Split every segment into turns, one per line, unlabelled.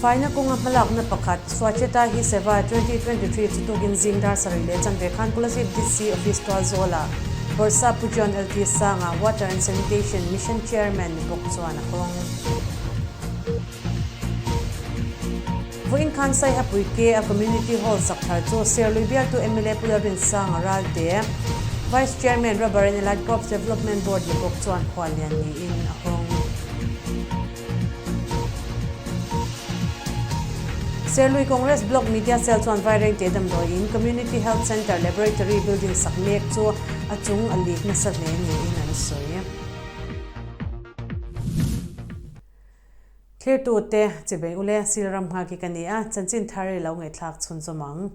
Faina kawnga hmalakna pakhat, Swachhata Hi Seva 2023 chu tukin zing dar sarih leh chanve khan Kolasib DC Office tualzawlah Bawrhsap Pu John LT Sanga, Water and Sanitation Mission Chairman ni bawk chuan a hawng. Vawiin khan Saihapui ke a Community Hall sak thar chu Serlui bialtu mla Pu Lalrinsanga Ralte, Vice Chairman Rubber and Allied Crops Development Board ni bawk chuan khuallian niin a hawng. Serlui Congress Block Media Cell chuan Vairengte damdawiin Community Health Centre Laboratory building sak mek chu a chung a lik nasa hle niin an sawi. Thlirtute chibei ule sil ram nghak hi ka ni a, chanchin thar i lo ngaihthlak chhunzawm ang.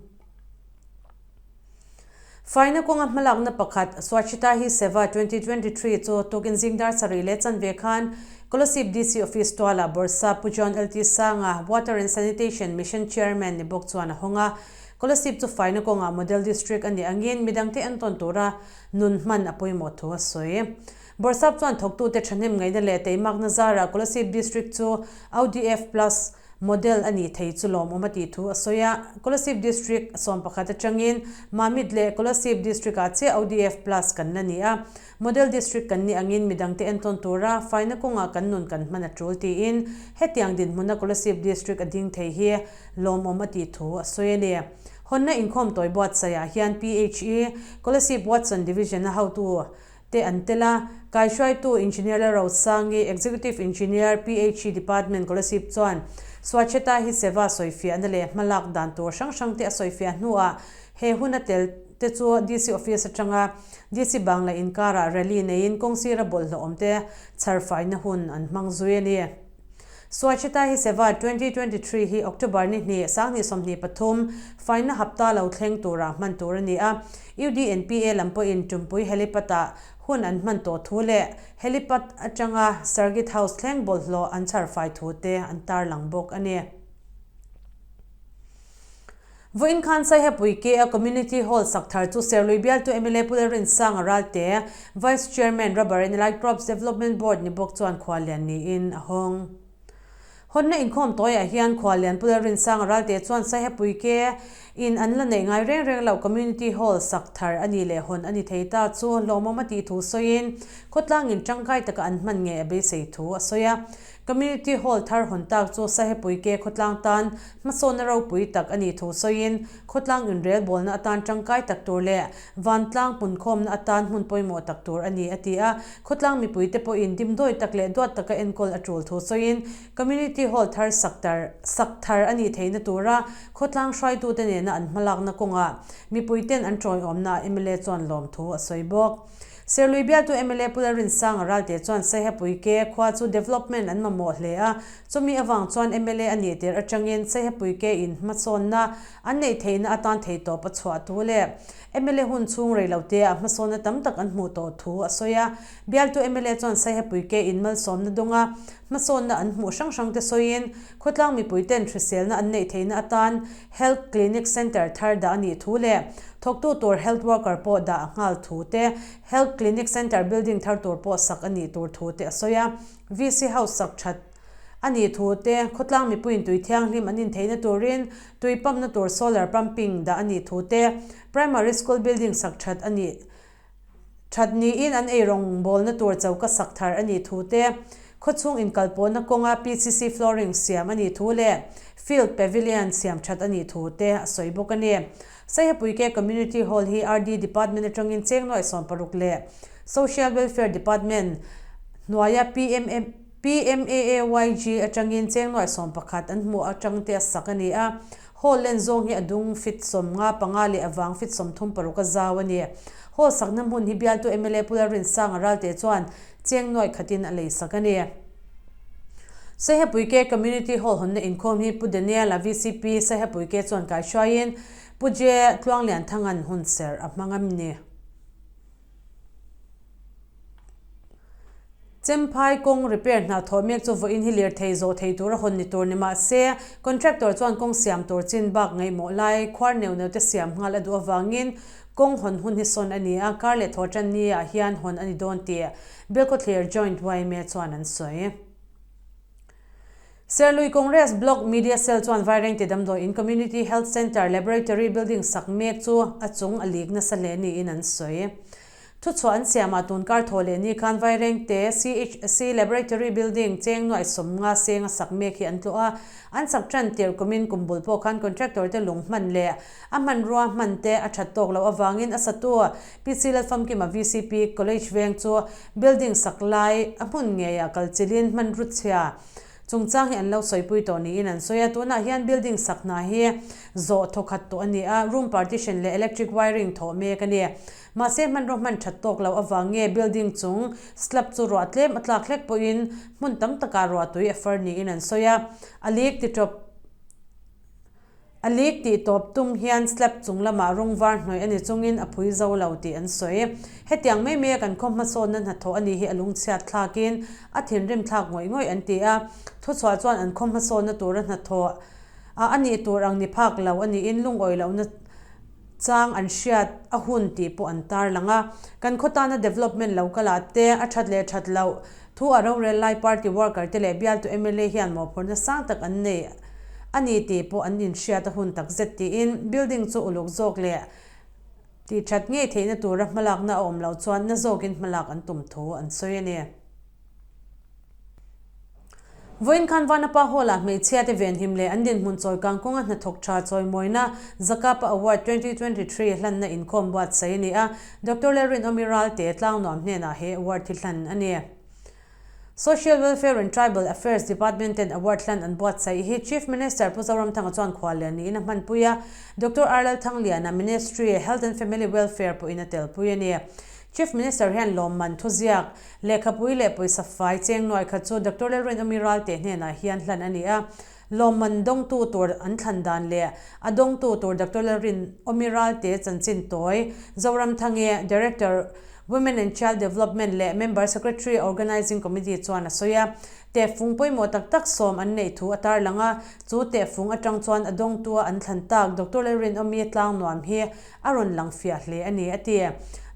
Faina kawnga hmalakna pakhat, Swachhata Hi Seva 2023 chu tukin zingdar sarih leh chanve khan Kolasib DC Office tualah Bawrhsap Pu John LT Sanga, Water and Sanitation Mission Chairman ni bawk chuan a hawng a. Kolasib chu faina kawngah Model District a nih angin midangte entawn tura nun hman a pawimawh thu a sawi. Bawrhsap chuan thawktute thahnem ngaihna leh teimakna zarah Kolasib District chu ODF Plus Model a nih thei chu lawmawm a tih thu a sawi a. Kolasib District 11 atangin Mamit leh Kolasib District ah chiah ODF Plus kan la ni a. Model District kan nih angin midangte entawn tura faina kawngah kan nun kan hman a tul tiin hetiang dinhmuna Kolasib District a ding thei hi lawmawm a tih thu a sawi a ni. Hawnna inkhawm tawi buatsaihah hian PHE, Kolasib Watson Division a hotu te an tel a, kaihruaitu Engineer Lalrosangi, Executive Engineer, PHE Department, Kolasib chuan Swachhata Hi Seva sawifiahna leh hmalak dan tur hrang hrang te a sawifiah hnuah he huna tel te chu DC Office atanga DC Bangla inkarah rally neiin kawngsira bawlhhlawh awm te chharfaina hun an hmang zui a ni. Swachhata Hi Seva 2023 hi October ni hnih, sanghnih 23, faina hapta lo thleng tura hman tur a ni a. UDNPA lam pawhin Tumpui Helipad-ah hun an hman tawh thu leh Helipad atanga Circuit House thleng bawlhhlawh an chhar fai thu te an tarlang bawk a ni. Vawiin khan Saihapui ke a Community Hall sak thar chu Serlui bialtu mla Pu Lalrinsanga Ralte, Vice Chairman Rubber and Allied Crops Development Board ni bawk chuan khuallian niin a hawng. Hawnna inkhawm tawiah hian khuallian Pu Lalrinsanga Ralte chuan Saihapui ke in an la neih ngai reng reng loh Community Hall sak thar a nih leh hawn a ni thei ta chu hlawmawm a tih thu sawiin khawtlangin tangkai taka an hman ngei a beisei thu a sawi a. Community Hall thar hawn tak chu Sahepui ke khawtlang tan hmasawnna ropui tak a nih thu sawiin, khawtlang inrelbawlna atan tangkai tak tur leh vantlang punkhawmna atan hmun pawimawh tak tur a ni, a ti a. Khawtlang mipuite pawhin dimdawi tak leh duat taka enkawl a tul thu sawiin, Community Hall thar sak tar sak thar a nih theihna tura khawtlang hruaitute nena an hmalakna kawngah mipuiten an tawiawmnaah mla chuan lawmthu a sawi bawk. Serlui bialtu mla Pu Lalrinsanga Ralte chuan Saihapui ke khua chu development an mamawh hle a, chumi avang chuan mla a nih tir atangin Saihapui ke in hmasawnna an neih theihna atan theihtawp a chhuah thu leh mla hun chhung reilote ah hmasawnna tam tak an hmuh tawh thu a sawi a. Bialtu mla chuan Saihapui ke in malsawmna dawnga hmasawnna an hmuh hrang hrang te sawiin khawtlang mipui ten hriselna an neih theihna atan Health Clinic Centre thar dah a nih thu leh thawktu tur Health Worker pawh dah a nghal thu te, Health Clinic Centre building thar tur pawh sak a nih tur thu te a sawi a. VC House sak that a nih thu te, khawtlang mipuiin tui thianghlim an intheihna turin tui pump na tur solar pumping dah a nih thu te, Primary School building sak that a nih That niin an eirawng bawlna tur choka sak thar a nih thu te, khawchhung inkalpawhna kawnga PCC flooring siam a nih thu leh Field Pavilion siam that a nih thu te a sawi bawk a ni. Saihapuike Community Hall hi RD Department atangin cheng nuaih 16 leh Social Welfare Department hnuaia PMAAYG atangin cheng nuaih 11 an hmuh atang te a sak a ni a. Hall len zawng hi a dung fit 55 leh a vang fit 36 a zau a ni. Hall sakna hmun hi bialtu mla Pu Lalrinsanga Ralte chuan cheng nuaih khatin a lei sak a ni. Saihapuike Community Hall hawnna inkhawm hi Pu Daniel-a vcp Saihapuike chuan kaihruaiin Pu J Tluanglianthanga'n hunserh a hmang a ni. Chemphai kawng repair hna thawh mek chu vawiin hi lirthei zawh thei tura hawn ni tur ni mah se, contractor chuan kawng siam tur chin bak ngaihmawh lai khuar neuh neuh te siam nghal a duh avangin kawng hawn hun hi sawn a ni a, kar leh thaw tan ni ah hian hawn a ni dawn tih Bilkhawthlir Joint yma chuan an sawi. Serlui Congress Block Media Cell chuan Vairengte damdawi in Community Health Centre Laboratory building sak mek chu a chung a lik nasa hle niin an sawi. Thuchhuah an siamah tunkar thaw leh ni khan Vairengte CHC Laboratory building cheng nuaih 50 seng a sak mek hi an tlawh a, an sak tan tirh kumin kum bul pawh khan contractor te lung hman leh a hmanrua hman te a that tawk loh avangin a satu PC Lalfamkima vcp College veng chu building sak lai a hmun ngeiah kal chilhin hmanru chhia Chungchang hi an lo sawipui tawh niin an sawi a, tunah hian building sak hna hi zawh thawkhat tawh a ni a, room partition leh electric wiring thawh mek a ni. Mahse hmanraw hman that tawk loh avang nge building chung slab chu ruah tlem a tlak hlek pawhin hmun tam takah ruah tui a far niin an sawi a, a leak ti tawp. A leak tih tawp tum hian slab chung lamah rawng var hnawih a ni chungin a phui zo lo tih an sawi. Hetiang mai maia kan khaw hmasawnna hnathawh a nih hi a lungchhiat thlakin a thinrim thlak ngawih ngawih an ti a. Thuchhuah chuan an khaw hmasawnna tura hnathawh a a nih tur ang ni phak lo a niin lungawi lohna chang an hriat a hun tih pawh an tarlang a. Kan khaw tana development lo kalah te a that leh that loh Thu a rorel lai party worker te leh bialtu mla hian mawhphurhna sang tak an nei a ni tih pawh an inhriat a hun takzet tiin building chu uluk zawk leh tih that ngei theihna tura hmalakna a awm loh chuan na zawkin hmalak an tum thu an sawi a ni. Vawiin khan Vanapa Hall-ah hmeichhia te venhim leh an dinhmun chawikang kawnga hnathawk tha chawimawina Zakapa Award 2023 hlanna inkhawm buatsaih a ni a, Doctor Lalrinawmi Ralte Tlangnuam hnenah he award hi hlan a ni. Social Welfare and Tribal Affairs Department ten award hlan an buatsaih hi Chief Minister Pu Zoramthanga chuan khuallian niin a hmanpui a, Doctor R Lalthangliana Ministry, Health and Family Welfare pawhin a telpui a ni. Chief Minister hian lawmman thuziak, lehkhapui leh pawisa fai cheng nuai khat chu Doctor Lalrinawmi Ralte hnenah hian hlan a ni a. Lawmman dawngtu tur an thlan dan leh a dawngtu tur Doctor Lalrin Awmi Ralte chanchin tawi, Zoramthangi, Director, Women and Child Development leh Member Secretary, Organising Committee chuan a sawi a. Tehfung pawimawh tak tak sawm an neih thu a tarlang a, chu tehfung atang chuan a dawngtua an thlan tak Doctor Lalrin Awmi tlang nuam hi a rawn lang fiah hle a ni, a ti.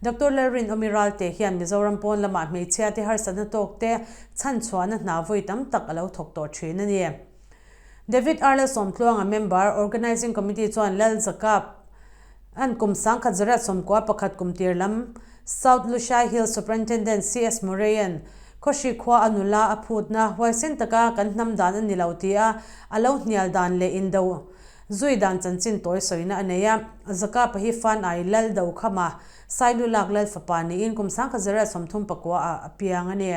Doctor Lalrin Awmi Ralte hian Mizoram pawn lamah hmeichhia te harsatna tawk te chhanchhuahna hna vawi tam tak a lo thawk tawh thin a ni. David R. Lalsawmtluanga member, Organising Committee chuan Lal Zakap an kum 1991 kum tir lam South Lushai Hills Superintendent CS Murray-a'n Khawhri khua a nula a phutna huaisen taka kan hnam dan a ni lo tia a lo hnial dan leh indo zui dan chanchin tawi sawina a nei a. Zakapa hi Fanai Lal Dokhama Sailulak Lal fapa niin kum 1939 ah a piang a ni.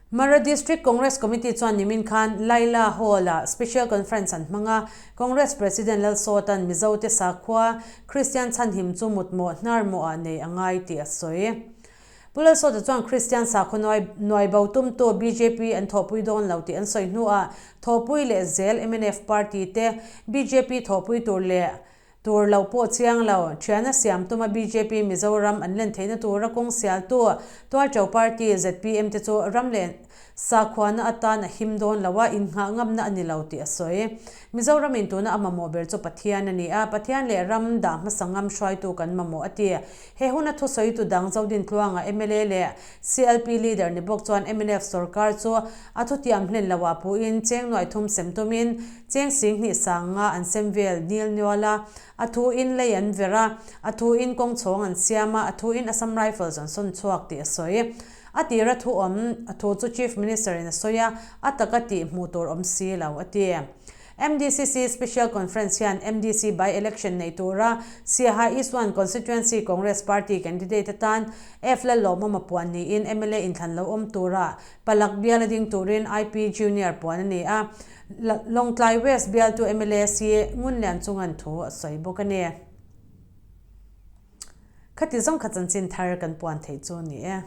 Mara District Congress Committee chuan nimin khan Laila Hall-ah Special Conference an hmang a, Congress President Lalsawta'n Mizote sakhua Kristian chhanhim chu mutmawh hnarmawhah nei a ngai tih a sawi. Pu Lalsawta chuan Kristian sakhaw nuai nuai bo tumtu bjp an thawhpui dawn lo tih an sawi hnuah thawhpui leh zel mnf party te bjp thawhpui tur leh Tur lo pawh chiang lo, thiana siam tuma bjp Mizoram an len theihna tura kawng sialtu Tualṭo Party zpm te chu ram leh sakhuana atan a him dawn lo a, innghah ngamna a ni lo tih a sawi. Mizoramin tuna a mamawh ber chu Pathian a ni a, Pathian leh ram dah hmasa ngam hruaitu kan mamawh a ti. He huna thusawitu dang Zodintluanga mla leh CLP leader ni bawk chuan mnf sorkar chu a thutiam hlen loah puhin cheng nuai thum sem tumin cheng 2000 sanga an sem vel nil nual a, a thuin lei an ver a, a thuin kawng chhawng an siam a, a thuin Assam Rifles an sawn chhuak tih a sawi. A tira thu awm, a thu chu Chief Minister in a sawi a, a taka tih hmuh tur awm si lo, a ti. MDCC Special Conference hian MDC by-election nei tura Siaha East One Constituency Congress Party candidate atan F Lallawmawma puan niin mla inthlan lo awm tura Palak bial a ding turin IP Junior puan a ni a, Lawngtlai West bialtu mla C Ngunlian chungan thu a sawi bawk a ni. Khati zawng kha chanchin thar kan puan theih chu a ni e.